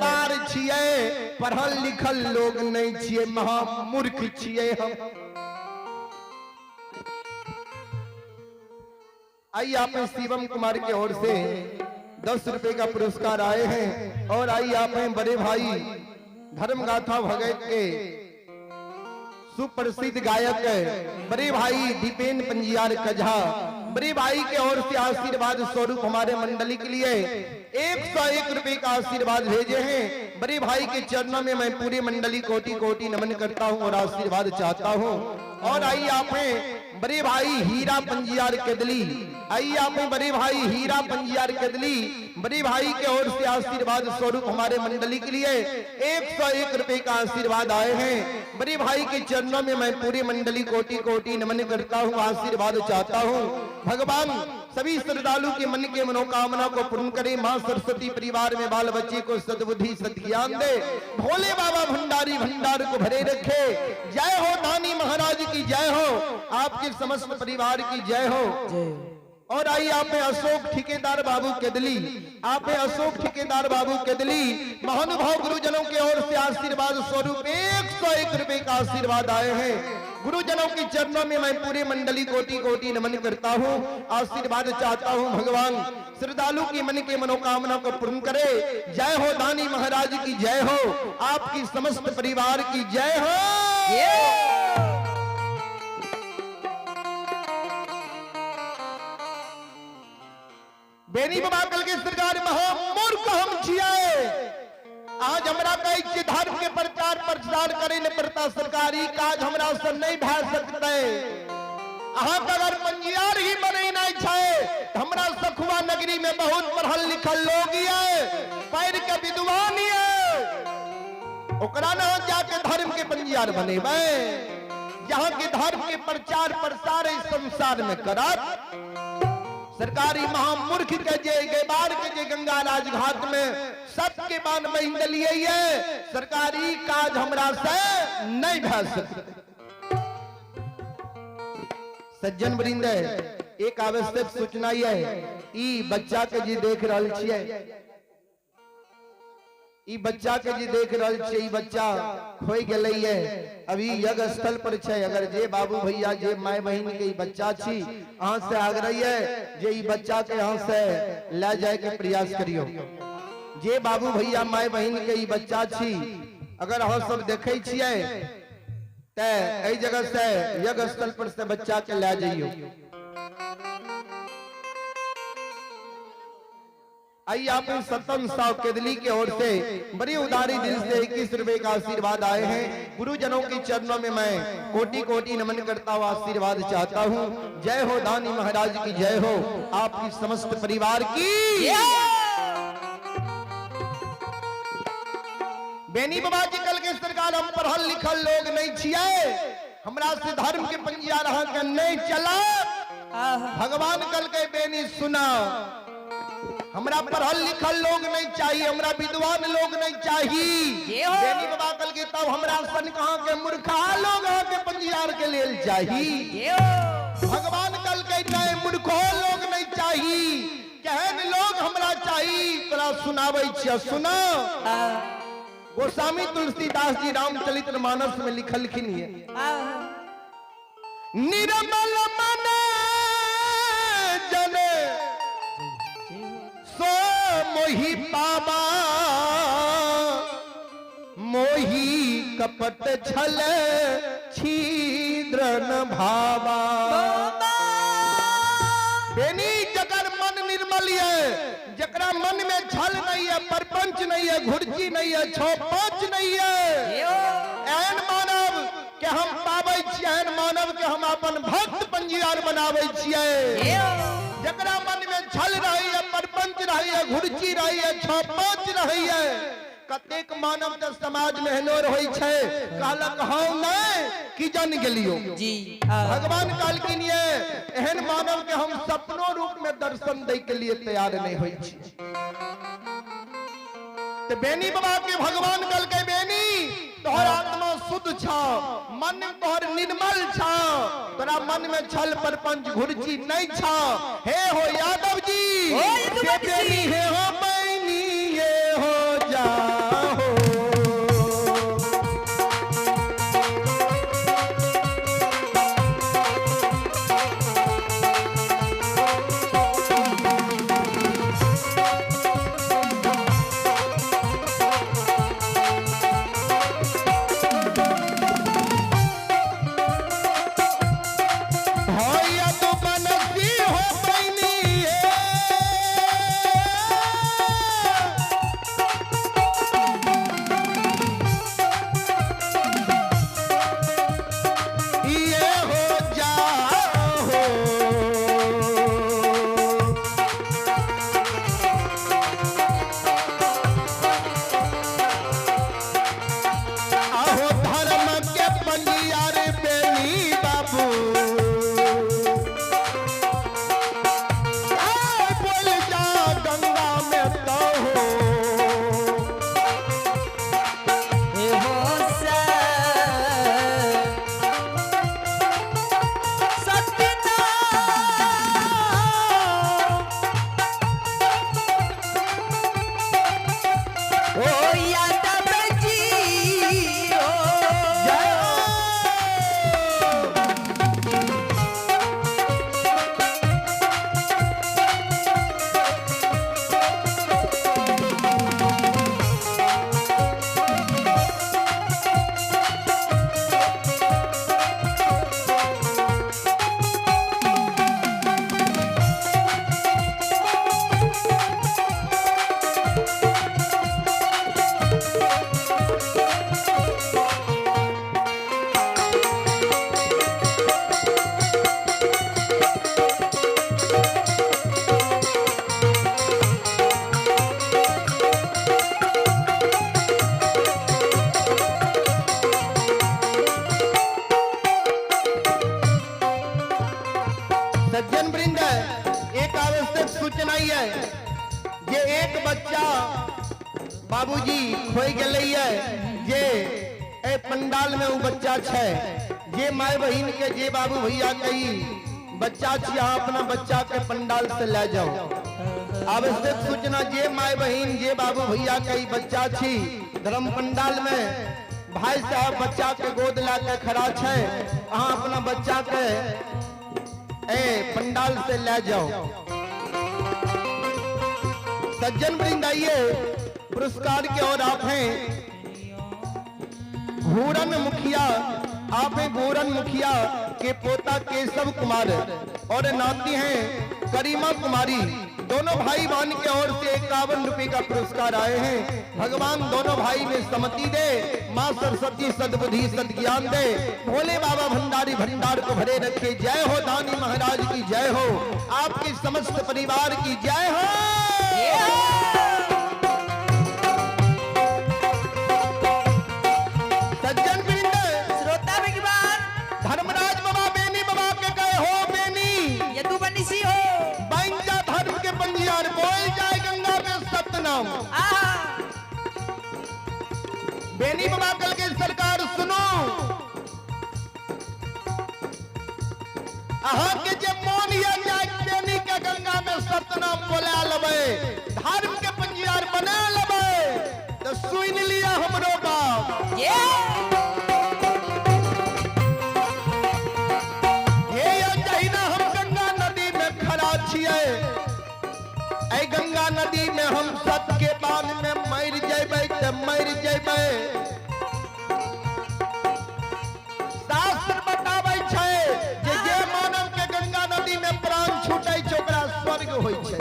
गैबार छियै, पढ़ल लिखल लोग नहीं छियै, महामूर्ख छियै हम। आइए आप शिवम कुमार की ओर से 10 रुपए का पुरस्कार आए हैं। और आइए आप हैं बड़े भाई धर्मगाथा भगत के सुप्रसिद्ध गायक बड़े भाई दीपेन पंजियार कझा, बड़े भाई के ओर से आशीर्वाद स्वरूप हमारे मंडली के लिए 101 रुपए का आशीर्वाद भेजे हैं। बड़े भाई के चरणों में मैं पूरी मंडली कोटि कोटि नमन करता हूं और आशीर्वाद चाहता हूं। और आइए आप हैं बड़े भाई हीरा पंजियार केदली, आइए आप हैं बड़े भाई हीरा पंजियार केदली, बड़े भाई के ओर से आशीर्वाद स्वरूप हमारे मंडली के लिए 101 रुपए का आशीर्वाद आए हैं। बड़े भाई के चरणों में मैं पूरी मंडली कोटि कोटि नमन करता हूँ, आशीर्वाद चाहता हूँ। भगवान सभी श्रद्धालु के मन के मनोकामना को पूर्ण करे। माँ सरस्वती परिवार में बाल बच्चे को सद्बुद्धि सद्ज्ञान दे। भोले बाबा भंडारी भंडार को भरे रखे। जय हो दानी महाराज की जय हो, आपके समस्त परिवार की जय हो। और आइए आप अशोक ठेकेदार बाबू केदली, आप अशोक ठेकेदार बाबू केदली, महानुभाव गुरुजनों के ओर से आशीर्वाद स्वरूप 101 रुपए का आशीर्वाद आए हैं। गुरुजनों के चरणों में मैं पूरे मंडली कोटि कोटि नमन करता हूँ, आशीर्वाद चाहता हूँ। भगवान श्रद्धालु की मन के मनोकामना को पूर्ण करे। जय हो दानी महाराज की जय हो, आपकी समस्त परिवार की जय हो। बेनी बाबा कल के सरकार महामूर्ख हम छियै। आज हमरा कहै छियै धर्म के प्रचार प्रसार करे ले पड़ता, सरकारी काज हमरा से नहीं भए सकते। अहाँ के अगर पंजियार ही बनेनाइ छै त हमरा सखुआ नगरी में बहुत पढ़ल लिखल लोग ये, पढ़ के विद्वान ये, ओकरा ना जाके धर्म के पंजियार बनेबै। यहाँ के धर्म के प्रचार प्रसार इस संसार में करत। सरकारी महामूर्ख के जे गैबार के जे गंगा राजघाट में सबके बान बहिन दिलिए ये, सरकारी काज हमरा से नहीं भए सकते। सज्जन वृंद, एक आवश्यक सूचना ये, ई बच्चा के जे देख रहल छियै, ई बच्चा के जे देख रहल छियै, ई बच्चा खोइ गेलै ये, अभी यज्ञ स्थल पर छै। अगर जे बाबू भैया जे my बहिन के ई बच्चा छी, अहाँ से आग्रह ये जे ई बच्चा के अहाँ से ले जाय के प्रयास करियो। जे बाबू भैया my बहिन के ई बच्चा छी, अगर अहाँ सब देखै छियै ते एहि जगह से यज्ञ स्थल पर से बच्चा के ले जइयो। आइए आप सतम साव केदली के ओर से बड़ी उदारी दिल से 21 रुपए का आशीर्वाद आए हैं। गुरुजनों के चरणों में मैं कोटि कोटि नमन करता हूँ, आशीर्वाद चाहता हूँ। जय हो दानी महाराज की जय हो, आपकी समस्त परिवार की। बेनी बाबा जी कल के सरकार हम पढ़ल लिखल लोग नहीं छियै, हमरा से धर्म के पंजिया रहा के नहीं चला। भगवान कल के बेनी सुना, हमरा पढ़ल लिखल लोग नहीं चाहिए, हमरा विद्वान लोग नहीं चाहिए। बेनी बाबा कल के तब हमरा सन कहाँ के मूर्खा लोग अहाँ के पंजियार के लेल चाहिए। भगवान कल के नहीं मूर्खो लोग नहीं चाहिए, केहन लोग हमरा चाहिए तोरा सुनाबै छियै, सुना। गोस्वामी तुलसीदास जी रामचरित्र मानस में लिखलखिन ये, निर्मल मन जन सो मोहि पावा, मोहि कपट छल छिद्र न भावा। बेनी जकर मन निर्मल ये, जकरा मन में छल नहीं है, परपंच नहीं है, घुर्ची नहीं है, छो पांच नहीं है, एहन मानव के हम पाबै छियै, एहन मानव के हम अपन भक्त पंजियार बनाबै छियै। जकरा मन में छल रहैया, परपंच रहैया, घुर्ची रहैया, छो पांच रहैया, कतेक मानव तऽ समाज में एहनो रहै छै, कहलक हँ नहि कि जन गेलियो जी। भगवान कहलखिन ये एहन मानव के हम सपनो रूप में दर्शन दै के लिए तैयार नहीं होइ छी। ते बेनी बाबा के भगवान कहलकै बेनी तोहर आत्मा शुद्ध छ, मन तोहर निर्मल छ, तोरा मन में छल परपंच घुर्ची नहीं छ। हे हो यादव जी, ओ यदुवंशी। से बेनी हे हो बैनी ये हो जा। सज्जन वृंद, एक आवश्यक सूचना ही है जे एक बच्चा बाबूजी खोई गेलै है, जे ए पंडाल में वो बच्चा छै, जे माय बहिन के जे बाबू भैया कही बच्चा छी, अहाँ अपना बच्चा के पंडाल से ले जाओ। आवश्यक सूचना, जे माय बहिन जे बाबू भैया कही बच्चा छी, धर्म पंडाल में भाई साहब बच्चा के गोद ला के खड़ा छै, अहाँ अपना बच्चा के ए पंडाल से ले जाओ। सज्जन वृंद, आइए पुरस्कार के और आप हैं घूरन मुखिया, आप हैं घूरन मुखिया के पोता केशव कुमार और नाती हैं करीमा कुमारी, दोनों भाई बहन के ओर से 51 रुपए का पुरस्कार आए हैं। भगवान दोनों भाई में सम्मति दे, माँ सरस्वती सद्बुद्धि सद्ज्ञान दे, भोले बाबा भंडारी भंडार को भरे रखे। जय हो दानी महाराज की जय हो, आपके समस्त परिवार की जय हो। सज्जन वृंद, श्रोता विद्वान, धर्मराज बाबा बेनी बाबा के कहे हो बेनी यदु बनिसी हो, बन जा धर्म के पंजियार, बोल जाए गंगा में सतनाम। आहा। बेनी बाबा कल के सरकार सुनो, अहाँ के जे मोन या जाए बेनी के गंगा में सतनाम बोला लबे, धर्म के पंजियार बना लबे, तो सुन लिया हमरो बाप। ये हे यो जहिना हम गंगा नदी में खड़ा छियै, ऐ गंगा नदी में हम सत के बांध में मर जेबै त मर जेबै। शास्त्र बताबै छै जे जे मानव के गंगा नदी में प्राण छूटै छै ओकरा स्वर्ग होइ छै।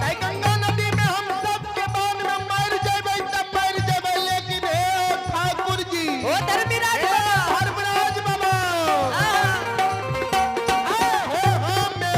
ऐ गंगा नदी में हम सबके बांध में मर जेबै त मर जेबै, लेकिन हे ठाकुर जी, ओ धर्मराज हे बाबा, धर्मराज बाबा, आहा। हे हो हमें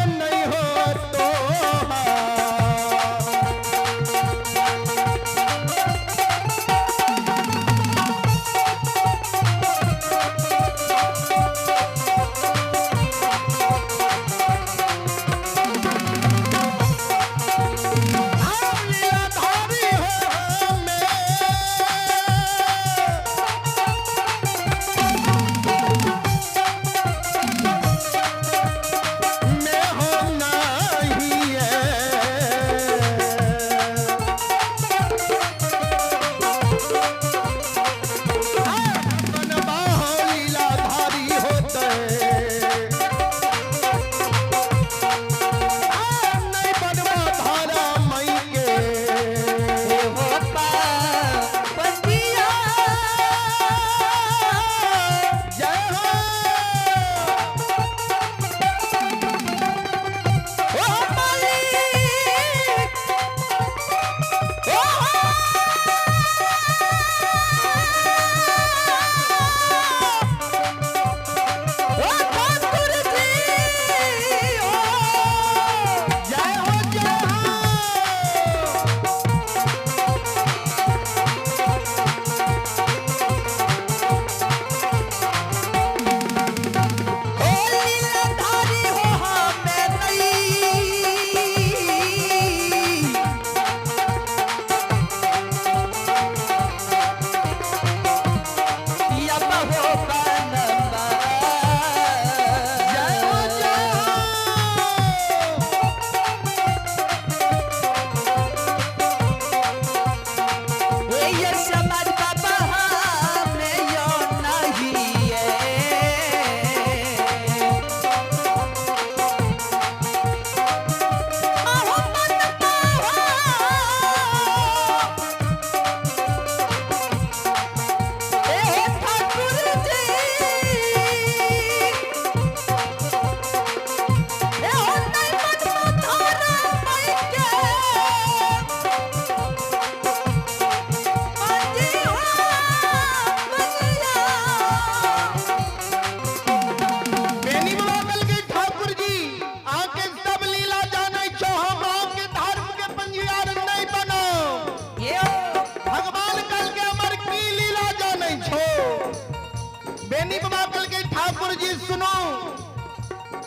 बेनी बाबा कहलकै ठाकुर जी सुनू,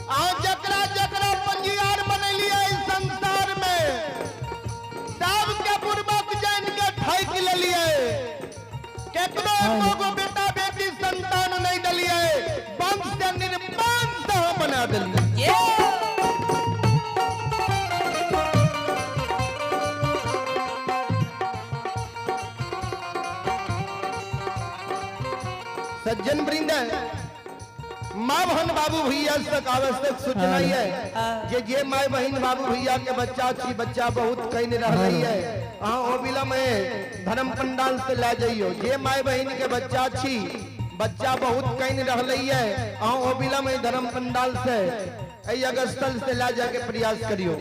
अहाँ जकरा जकरा पंजियार बनेलियै संसार में सबके बुड़बक जान के ठकि लेलियै, केकरो एको गो बेटा बेटी संतान नहीं देलियै, वंश से निर्वंश अहाँ बना देलियै। ये सज्जन वृंद, माँ बहन बाबू भैया तक आवश्यक सूचना है जे जे my बहन बाबू भैया के बच्चा छी, बच्चा बहुत कहीं रही है, अहाँ ओ बिलम में धर्म पंडाल से ला जाइयो। जे my बहन के बच्चा छी, बच्चा बहुत कहीं रही है, अहाँ ओ बिलम में धर्म पंडाल से एहि अगस्थल से ला जाके प्रयास करियो।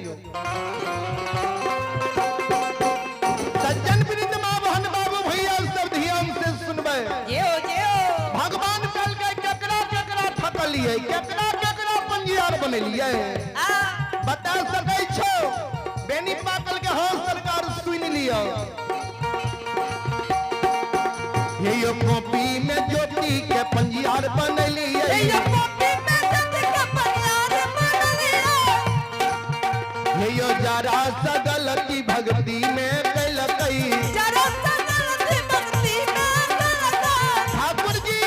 सज्जन वृंद, माँ बहन बाबू भैया सब ध्यान से सुनबै। ये हो ये हो। भगवान कल के केकरा केकरा ठकलियै, केकरा केकरा पंजियार बनेलियै, आ बता सकै छो? बेनी पाकल के हाँ सरकार सुन लियो। ये कॉपी में ज्योति के पंजियार बनेलियै, ये कॉपी में ज्योति के पंजियार बनेलियै, ये जरा सा गलती भक्ति में कैलकै, जरा सा गलती भक्ति में कैलकै। ठाकुर जी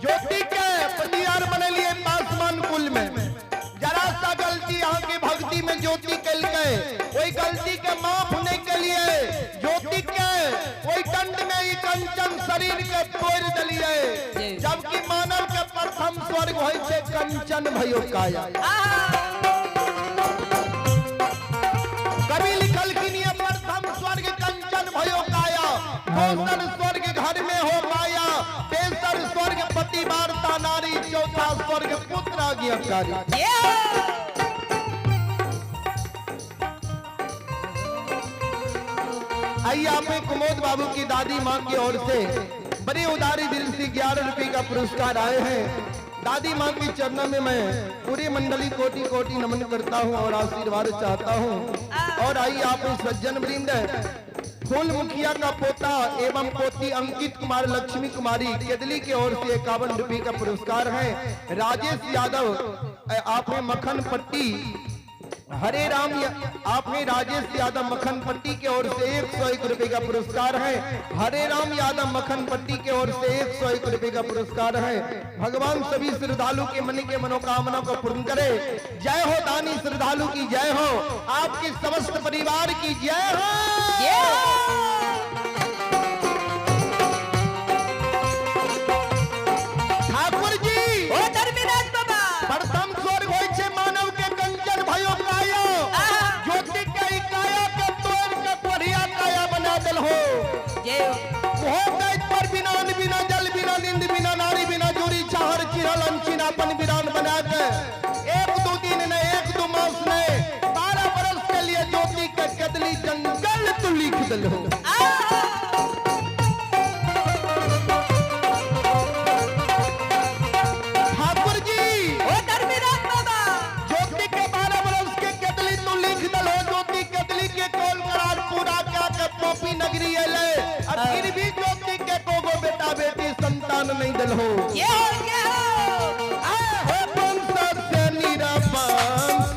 ज्योति के पंजियार बनेलियै पासवान कुल में, जरा सा गलती अहाँ के भक्ति में ज्योति केलकै, ओहि गलती के माफ नहीं केलियै, ज्योति के ओहि दंड में ई कंचन शरीर के तोड़ि देलियै, जबकि मानव के प्रथम स्वर्ग होइ छै कंचन भयो काया। कवि लिखलखिन ये प्रथम स्वर्ग कंचन भयो काया, दोसर स्वर्ग घर में हो माया, तेसर स्वर्ग पति वार्ता नारी, चौथा स्वर्ग पुत्र आज्ञाकारी। ये आइए आप कुमोद बाबू की दादी माँ की ओर से बड़े उदारी दिल से 11 रुपए का पुरस्कार आए हैं। दादी माँ के चरणों में मैं पूरी मंडली कोटि कोटि नमन करता हूँ और आशीर्वाद चाहता हूँ। और आइए आप सज्जन वृंद, फूल मुखिया का पोता एवं पोती अंकित कुमार लक्ष्मी कुमारी केदली की ओर से 51 रुपए का पुरस्कार है। राजेश यादव आप हैं मक्खन पट्टी, हरे राम आपने राजेश यादव मक्खन पट्टी के ओर से 101 रुपए का पुरस्कार है। हरे राम यादव मक्खन पट्टी के ओर से 101 रुपए का पुरस्कार है। भगवान सभी श्रद्धालु के मन के मनोकामना को पूर्ण करे। जय हो दानी श्रद्धालु की जय हो, आपके समस्त परिवार की जय हो। ठाकुर जी ओ धर्मराज बाबा, प्रथम स्वर्ग होइ छै मानव के कंचन भयो काया, ज्योति के ई काया के तोड़ के बढ़िया काया बना देल हो। जय हो। हो दैत पर बिना अन्न बिना जल बिना नींद बिना नारी बिना जोरी चाहर चिरल अनचिन अपन बिरान बना के 1-2 दिन ने 1-2 मास ने 12 बरस के लिए ज्योति के कदली जंगल तू लिख दिल हो। ठाकुर जी ओ धर्मराज बाबा, ज्योति के 12 बरस के केतली तू लिख दल हो, ज्योति केतली के कॉल करार पूरा क्या के पोपी नगरी अले, और फिर भी ज्योति के कोगो बेटा बेटी संतान नहीं दल हो। ये हो ये हो। हो वंश से निरवंश,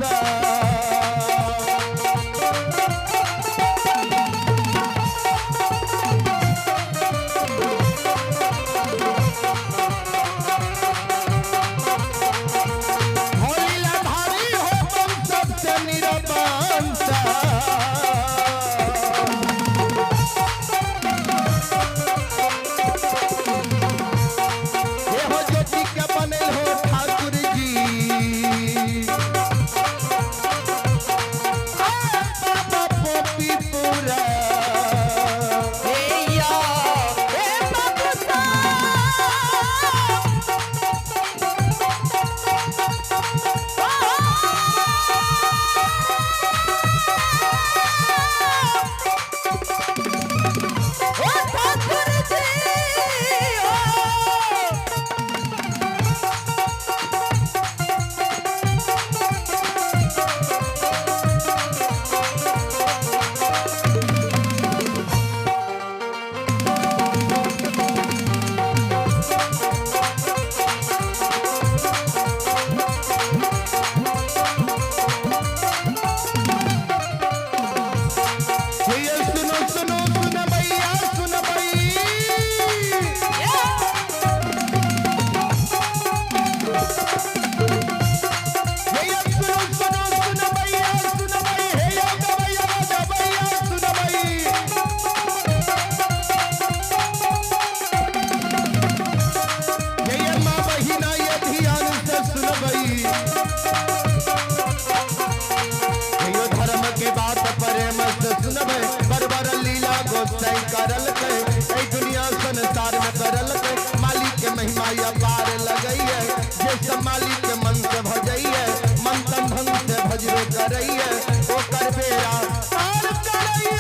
मालिक के मन से भजइए, मन तन धन से भजबे करइए, ओकर बेड़ा पार करइए।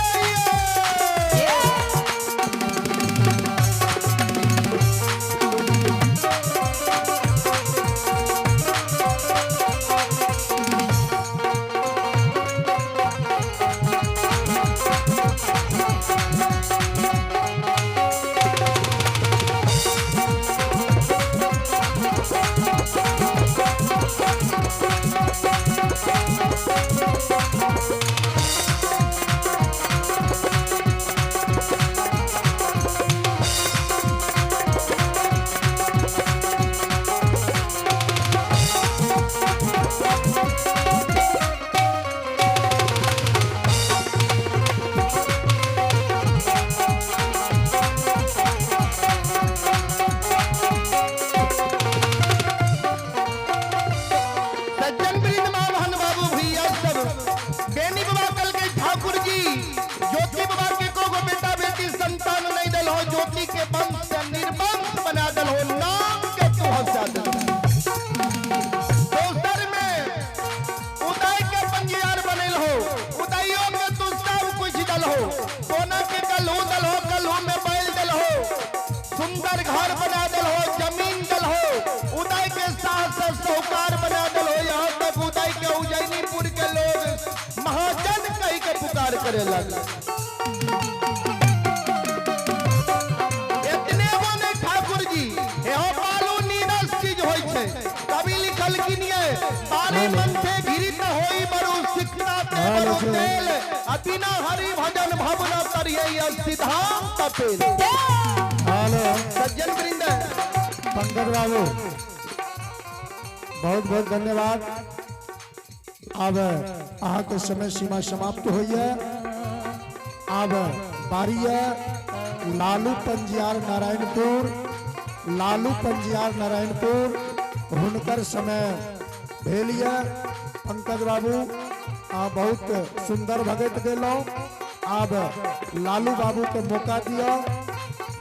सज्जन वृंद माँ बहन बाबू भैया सब, बेनी बाबा कल के ठाकुर जी ज्योति बाबा के को गो बेटा बेटी संतान नहीं दल हो, ज्योति के वंश से निर्वंश बना दल हो, नाम के तू हंसा दल। दोसर में उदय के पंजियार बनल हो, उदयो में तू सब कुछ दल हो, सोना के कलहू दल हो, कलहू में बैल दल हो, सुंदर घर बना दल हो, जमीन दल हो, उदय के साथ साथ साहूकार बना दल हो। यहाँ तक उदय के उज्जैनीपुर के लोग महाजन कही के पुकार करे लगे। इतने बने ठाकुर जी, एहो बालू नीरस चीज होई छै। कवि लिखल की नहीं है, बारी मन से घिरित होई बरु सिकता ते बरु तेल, आ बिना हरि भजन भवना तरियै सिद्धांत पेल। हेलो सज्जन वृंद, पंकज बाबू, बहुत बहुत धन्यवाद। अब अहाँके समय सीमा समाप्त होइए। अब बारी है लालू पंजियार नारायणपुर, लालू पंजियार नारायणपुर, हुनकर समय भेल ये। पंकज बाबू अहाँ बहुत सुंदर भगत गेलहुँ। आब लालू बाबू के मौका दियौ।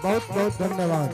बहुत बहुत धन्यवाद।